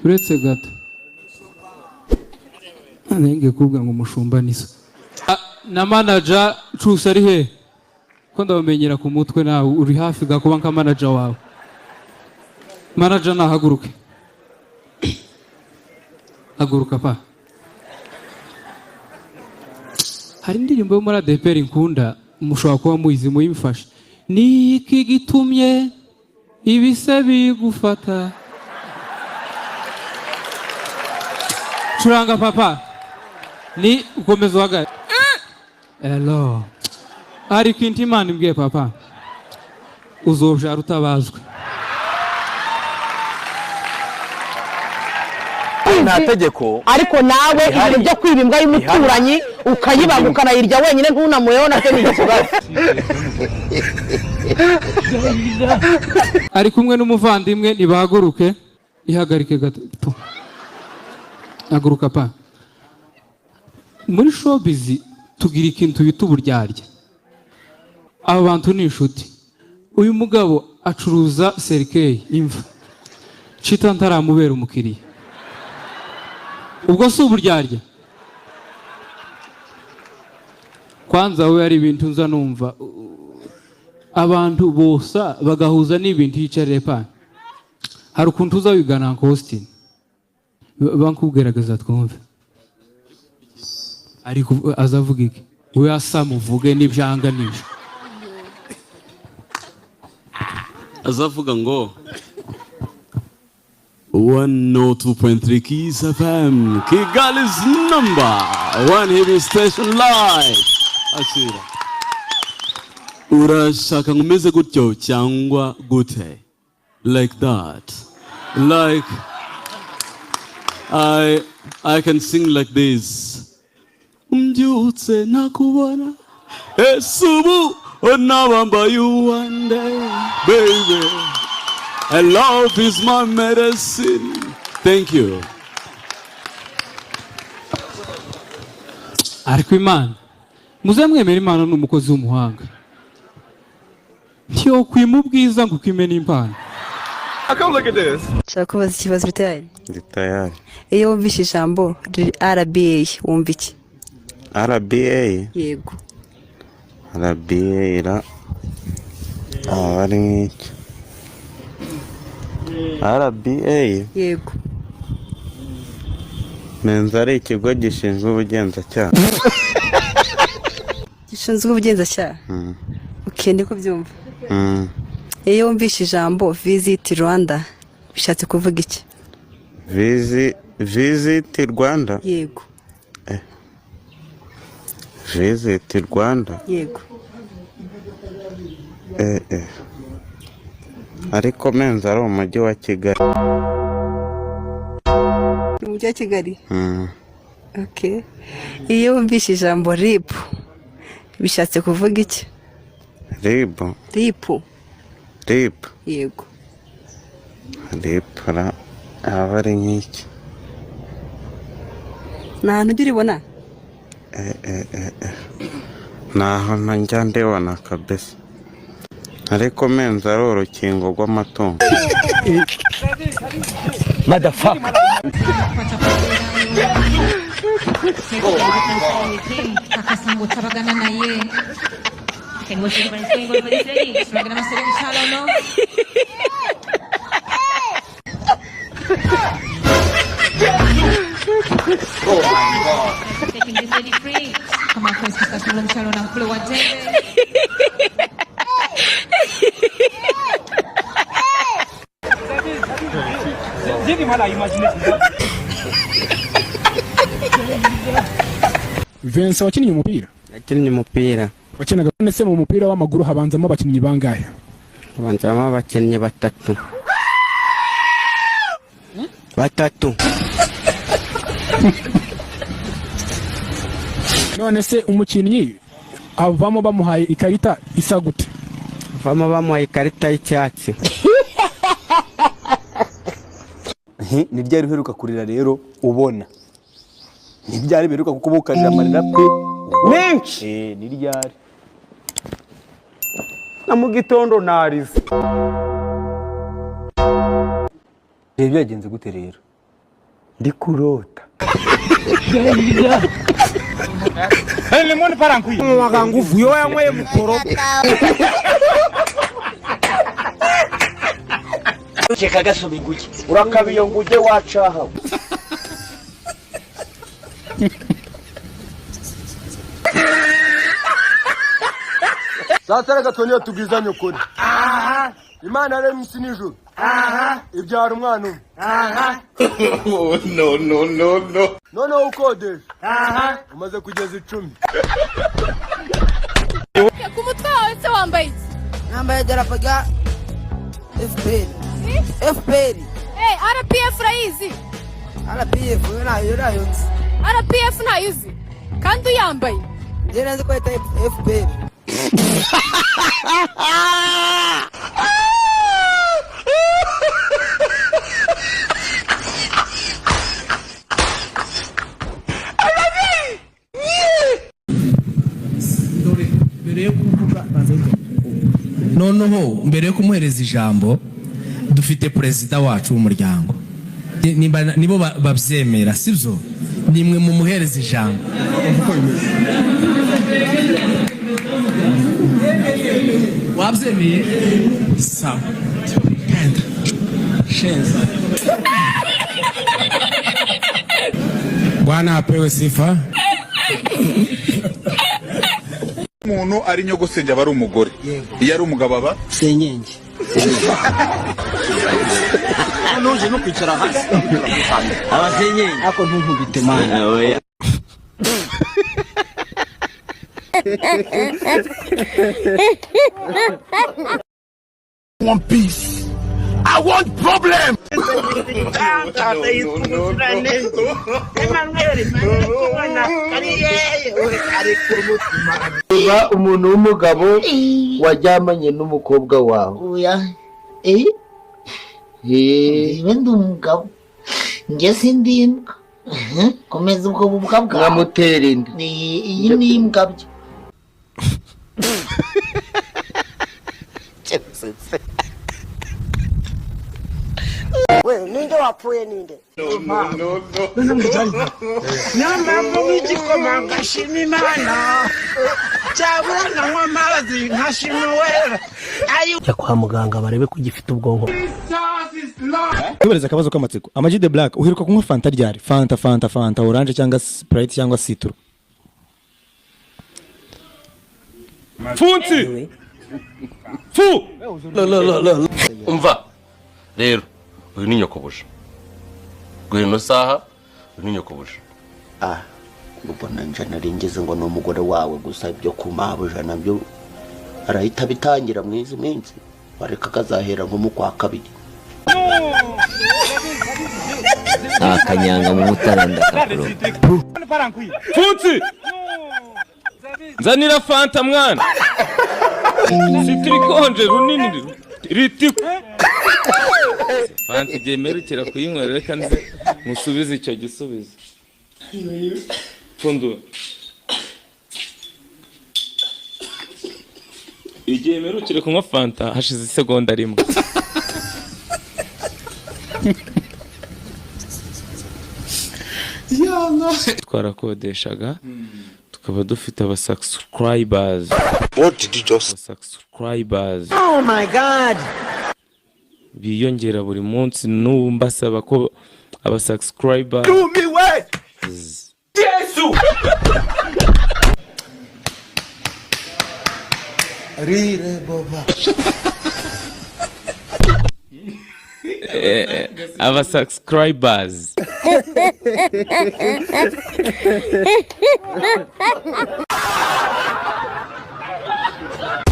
Uretse gato, nenge kuvuga ngo umushumba ni so. Ah, na manager Cyusa ari he? Ko ndabamenyera ku mutwe, nawe uri hafi gakuba nka manager wawe. Manager nahaguruke. Haguruka pa. Hari indirimbo yo muri ADEPR nkunda, mushobora kuba muyizi, muyimfashe. Ni iki gitumye ibise bigufata? Curanga papa, ni ukomeza uhagare. Hello, hari ikintu Imana imbwiye papa: uzobyara utabazwe. Nta tegeko. Ariko nawe Rihari. ibintu byo kwiba imbwa y'umuturanyi ukayibaga ukanayirya wenyine ntunamuyeho, nabyo ni ikibazo. Ari kumwe n'umuvandimwe, nibahaguruke. Ihagarike gato. Haguruka pa. Muri showbiz tugira ikintu bita uburyarya. Aba bantu ni inshuti. Uyu mugabo acuruza cercueil, imva. Chita ntaramubera umukiriya, ubwo si uburyarya? Kwanza we hari ibintu nza numva abantu bosa bagahuza n'ibintu. Yicarire pa. Hari ukuntu uza wigana Uncle Austin, bankubwiraga twumve ariko azavuga iki? We asa muvuge n'ibyanga n'ibyo. Azavuga ngo 102.3 Kiss FM, Kigali's number one heavy station live. Akira, urashaka ngo umeze gutyo cyangwa gute? Like that, like I can sing like this: mbyutse ntakubona, ese ubu nabambaye uwande, baby, and love is my medicine. Thank you. Ariko Imana, muze mwemera, Imana ni umukozi w'umuhanga, ntiyokwima ubwiza ngo ukwime n'impano. Nshaka kubaza ikibazo. Uri tayari? Ndi tayari. Iyo wumvise ijambo RBA wumva iki? RBA? Yego. RBA ira aba ari nk'iki RBA? Yego. Menza ari ikigo gishinzwe ubugenzacyaha. Gishinzwe ubugenzacyaha. Okay, niko byumva. Iyo wumvise ijambo Visit Rwanda bishatse kuvuga iki? Visit Rwanda? Yego. Visit Rwanda? Yego. Ariko menza ari umujyi wa Kigali. Ni umujyi wa Kigali. Okay, iyo wumvise ijambo RIB bishatse kuvuga iki? RIB? RIB. RIB? Yego. RIB ra aba ari nk'iki? Ni ahantu ujya uribona? Naho njya ndibona kabisa, ariko menza ari urukingo rw'amatungo. Motherfucker. Vincent, wakinnye umupira? Yakinnye umupira. Wakinaga none se mu mupira w'amaguru habanzamo abakinnyi bangahe? Habanzamo abakinnyi batatu batatu. None se umukinnyi avamo bamuhaye ikarita isa gute? Avamo bamuhaye ikarita y'icyatsi. Ni ryari uheruka kurira rero? Ubona ni ryari biheruka kuko ukarira amarira pe Menshi. Ni ryari? Na mu gitondo narize. Reba, byagenze gute rero? Ndi kurota. Nguvu yo yanyweye mukoro. Cheka gasoma inguge. Urakabiyo nguge wacaha. Sasa reka twongere tubwizanye ukuri. Imana yaremye isi n'ijuru. Ibyara umwana umwe. No, no, no, no. Noneho ukodesha. Umaze kugeza 10. Ku mutwe wawe se wambaye iki? Nambaye idarapo rya FPR. FPR. Eh, RPF urayizi? RPF yo nayo nayo nzi. RPF ntayo uzi kandi uyambaye. Njye nzi ko yita FPR. Noneho mbere yo kumuhereza ijambo, dufite perezida wacu w'umuryango. Nibo babyemera, sibyo? Nimwe mumuhereza ijambo. Wabyemeye? Sawa, genda shenza. Bwana apewe sifa. Umuntu ari nyogosenge aba ari umugore, iyo ari umugabo aba senyenge. Nuje no kwicara hasi. Abasenyenge. Ako ntunkubite mana. Oya. Want peace. I want problem. Uba umuntu w'umugabo waryamanye n'umukobwa wawe. Oya. Eh? Niba ndi umugabo. Njye sindi imbwa. Komeza ubwo bubwa bwawe. Nkamutera inda. Iyi ni imbwa byo. We, ninde wapfuye ninde? No, no, no. Niyo mpamvu nk'igikoma ngashima Imana, cyabura nkanywa amazi nkashima Uwera. Jya kwa muganga barebe ko ugifite ubwonko. Tubereza akabazo k'amatsiko. Ama-G The Black, uheruka kunywa fanta ryari? Fanta, fanta, fanta orange cyangwa Sprite cyangwa citron? Funsi fu. Umva rero, uyu ni nyokobuja guhera ino saha, uyu ni nyokobuja. Ah, ubona nje nari ngeze ngo ni umugore wawe gusa, ibyo kumabuja nabyo arahita bitangira mu izi minsi, bareka akazahera nko mu kwa kabiri. Akanyanga mu mutara ndakakuro. Funsi, nzanira fanta mwana, sitirikonje runini ritiku fanta. Igihe mperekera kuyinywa, reka nze musubize icyo gisubizo. Pfundura. Igihe mperukire kunywa fanta hashize isegonda rimwe. Twarakodeshaga, tukaba dufite aba subscribers. What did you just Subscribers Oh my God. biyongera buri munsi. N'ubu mbasaba ko aba subscribers Ndumiwe. Yesu. Rire boba. Aba subscribers.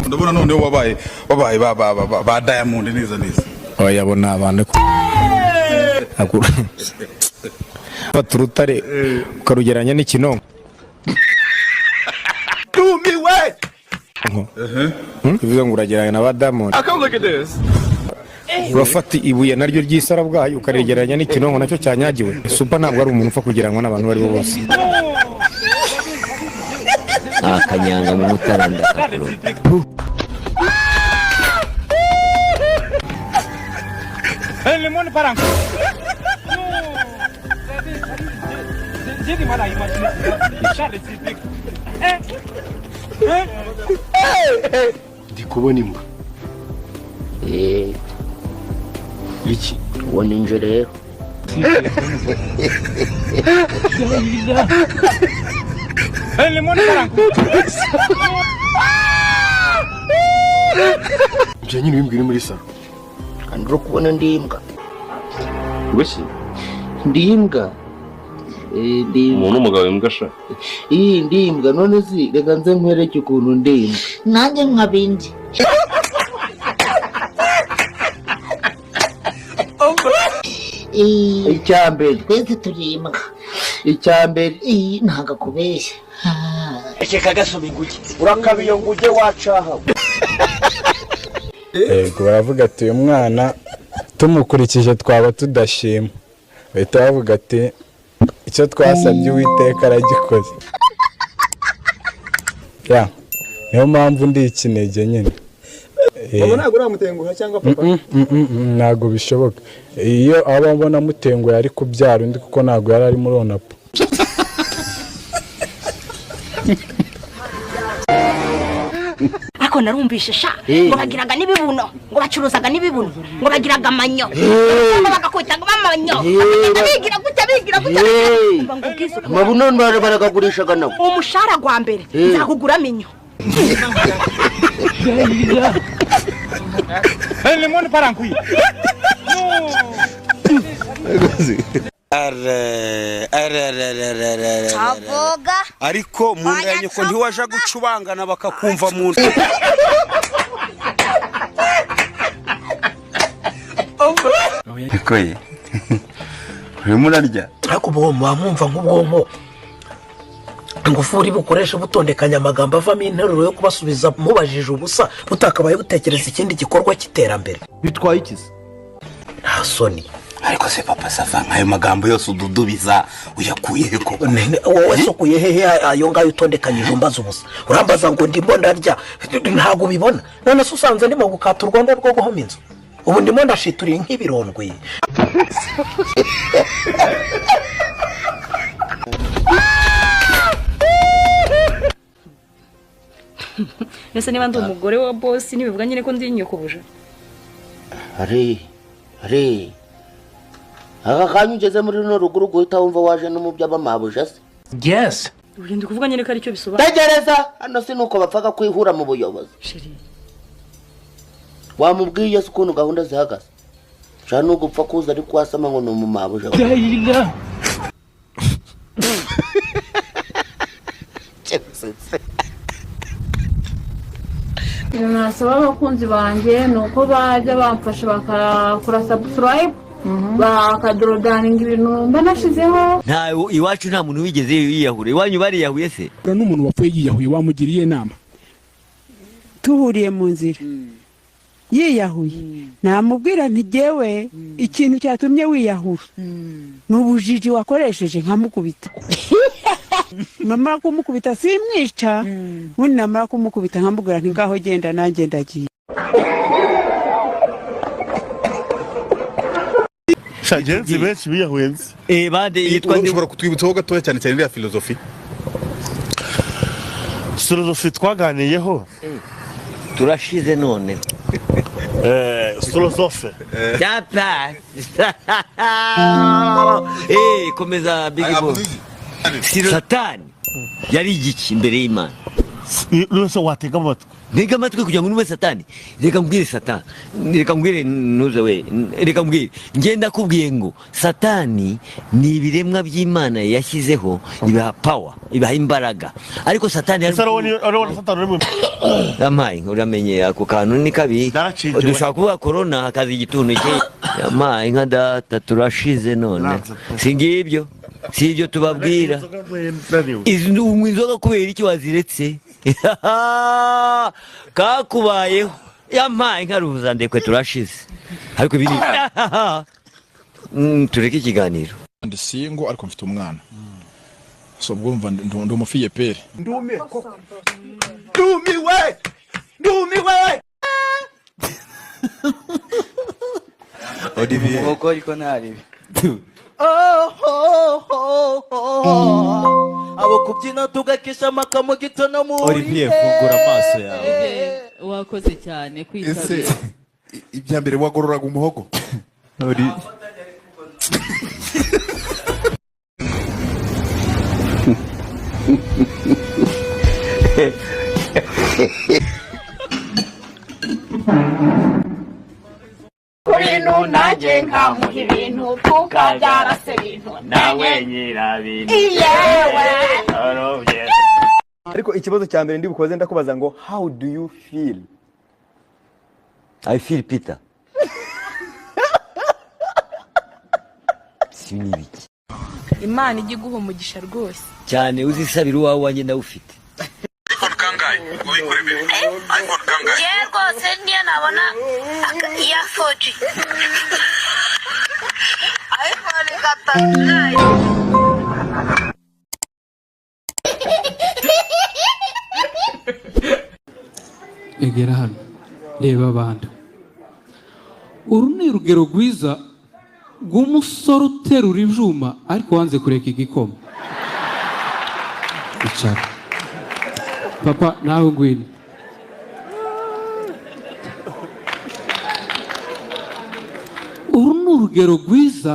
Ndabona noneho wabaye ba Diamond neza neza. Oya, abo ni abantu fata urutare ukarugereranya n'ikinonko. Ndumiwe. Bivuze ngo uragereranya na ba Diamond. Come look at this. Urafata ibuye naryo ry'isarabwayi ukarigereranya n'ikinonko nacyo cyanyagiwe. Super ntabwo ari umuntu upfa kugereranywa n'abantu abo ari bo bose. Akanyanga mu mutara ndakakuro. Ndi kubona imbwa. Iki uwo ni nje rero. Njye nyine wimbwira muri salo. Kandi uri kubona ndi imbwa. Mbese Ndi imbwa. Ndi imbwa. umuntu w'umugabo imbwa sha. Iyi ndi imbwa, none si reka nze nkwereke ukuntu ndi imbwa. Nanjye nkabindi. Icya mbere. Twese turi imbwa. Icya mbere. Iyi ntabwo akubeshya. Reka gasoma inguge. Urakaba iyo nguge wacaha. Yego, baravuga ati uyu mwana tumukurikije twaba tudashima, bahita bavuga ati icyo twasabye Uwiteka aragikoze. Ya, niyo mpamvu ndi ikinege nyine. Mama ntabwo uramutenguha cyangwa papa? Ntabwo bishoboka. Iyo aba mbona amutenguye ari kubyara undi, kuko ntabwo yari ari muri onapo. Ariko narumvishe sha ngo bagiraga n'ibibuno, ngo bacuruzaga n'ibibuno, ngo bagiraga amanyo, ngo bagakubitaga amanyo, bakagenda bigira gutya bigira gutya. Umva ngo ubwize ukuri. Amabuno baragagurishaga nabo. Umushahara gwa mbere nzakugura aminyo. Cavuga. Ariko mu nda ya nyoko ntiwaja gucubangana bakakumva mu nda. Nikoye. Urimo urarya? Ariko ubu muba mwumva nk'ubwonko ingufuri bukoresha butondekanya amagambo avamo interuro yo kubasubiza mubajije ubusa, butakabaye butekereza ikindi gikorwa cy'iterambere. Bitwaye iki se? Nta soni. Ariko se papa sava nk'ayo magambo yose ududubiza uyakuye he koko? Wowe se ukuye hehe ayo ngayo utondekanyije umbaza ubusa? Urambaza ngo ndimo ndarya, ntabwo ubibona. None se usanze ndimo gukata urwondo rwo guhoma inzu? Ubu ndimo ndashituriye nk'ibirondwe. Mbese niba ndi umugore wa bosi ntibivuga nyine ko ndi nyokobuja. Ari ari aka kanya ugeze muri runo rugo uri guhita wumva waje no mu by'abamabuja se? Yes. Ugenda kuvuga nyine ko aricyo bisobanura. Tegereza, hano si nuko bapfaga kwihura mu buyobozi. Sheri. Wamubwiye se ukuntu gahunda zihagaze? Nshaka nugupfa kuza ariko wasama ngo ni umumabuja. Ibintu nasaba abakunzi banjye ni uko bajya bamfasha bakakora subscribe, bakadorodaninga ibintu mba nashizeho. Nta iwacu nta muntu wigeze yiyahura, iwanyu bariyahuye se? N'umuntu wapfuye yiyahuye wamugiriye inama? Tuhuriye mu nzira yiyahuye, namubwira nti jyewe ikintu cyatumye wiyahura ni ubujiji wakoresheje, nkamukubita. Namara kumukubita simwica, ubundi namara kumukubita nkamubwira nti ngaho genda nanjye ndagiye. Shagenzi benshi biyahuye nzi. Bande yitwa nde? Ushobora kutwibutsaho gatoya cyane cyane iriya filozofi? Filozofi twaganiyeho. Turashize none. Filozofe. Cyapa. Komeza Big Boss. Satani yari igiki imbere y'Imana? None watega amatwi? Ntega amatwi kugira ngo numve Satani. Reka mbwire Satani, reka mbwire ntuze we, reka mbwire. Njye ndakubwiye ngo Satani ni ibiremwa by'Imana yashyizeho, ibaha power, ibaha imbaraga. Ariko Satani yari Amaye, uramenye ako kantu ni kabi. Dushobora kuvuga corona hakaza igituntu cye. Amaye nka data turashize none. Si ngibyo, si ibyo tubabwira. Unywa inzoga kubera iki waziretse? Kakubayeho. Yampaye nka ruzandekwe turashize. Ariko ibi ni tureke ikiganiro. Ndi single ariko mfite umwana. So ubwo mva ndi umufiye pere. Ndumiwe koko. Ndumiwe! Ndumiwe! Olivier. Umukobwa ariko ntaribi. Abo kubyina tugakesha amaka mu gitondo muri Olivier, fungura amaso yawe. Wakoze cyane Ese kwitabira. Ibya mbere wagororaga umuhogo? Ibintu nanjye nkamuha ibintu tukabyara se bintu. Nawe nyirabintu. Iyewe. Ariko ikibazo cya mbere ndi bukoze, ndakubaza ngo how do you feel? I feel Peter. Si ni ibiki? Imana ijya iguha umugisha rwose. Cyane, uzisabira uwawe, wanjye ndawufite. Ngewe rwose niyo nabona iya 4G iPhone 3. Egera hano, reba abantu. Uru ni urugero rwiza rw'umusore uterura ibyuma ariko wanze kureka igikoma. Icara papa, nawe ngwino. Uru ni urugero rwiza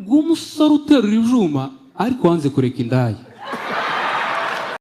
rw'umusore uterura ibyuma ariko wanze kureka indaya.